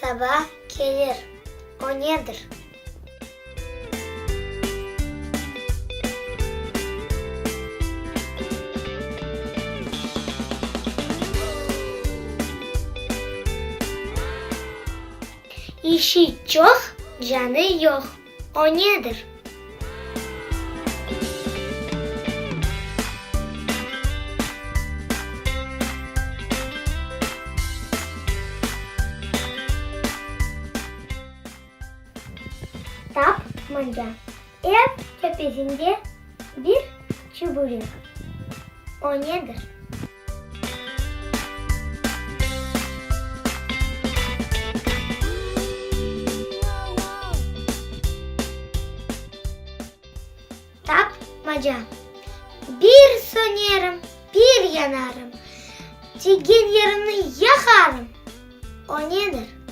Saba kelir. O nedir? İşi çoq, canı yoq. O nedir? Tapmaca. Ev töpesinde bir çiburek. O nedir? Tapmaca. Bir sönerim, bir yanarım, Tiygen yerimni yaqarım. O nedir?